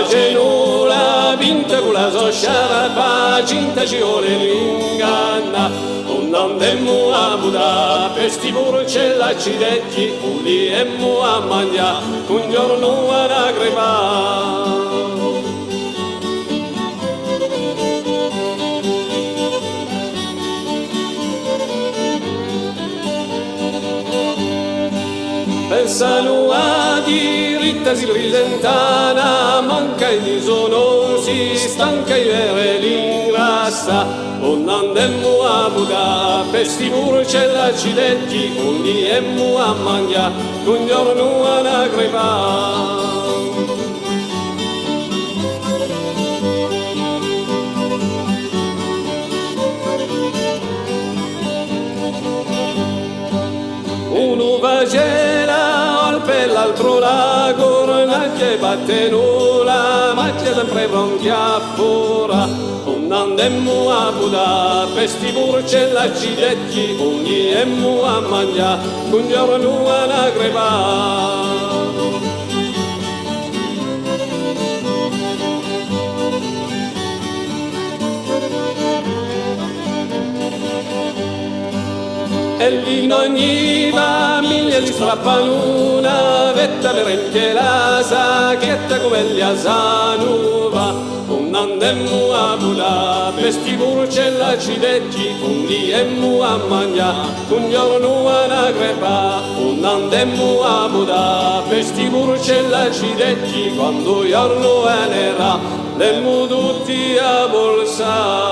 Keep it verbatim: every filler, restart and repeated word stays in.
Ci hè una pinta cù la so sciarpa, cinta ci vole l'ingannà. Ùn andemu à vutà, pè sti purcelli accidetti, ùn li emu à manghjà, ch'un ghjornu anu à crepà. Pensanu à diritta, si prisentanu, mancu di sonu si stanca di vede l'ingrassa. Ùn andemu à vutà, pè sti purcelli accidetti, ùn li emu à manghjà, ch'un ghjornu anu à crepà. Unu face la valpella, altru la corna, chì battenu la maglia, sempre pronti à fora. Ùn andemu à vutà, pè sti purcelli accidetti, ùn li emu à manghjà, ch'un ghjornu anu à crepà. È in ogni famiglia li strappanu una fetta per empie la sacchetta cum'elli a sanu fà. Ùn andemu à vutà, pè sti purcelli accidetti, ùn li emu à manghjà, ch'un ghjornu anu à crepà. Ùn andemu à vutà, pè sti purcelli accidetti, quandu u ghjornu venerà, l'emu tutti à pulsà.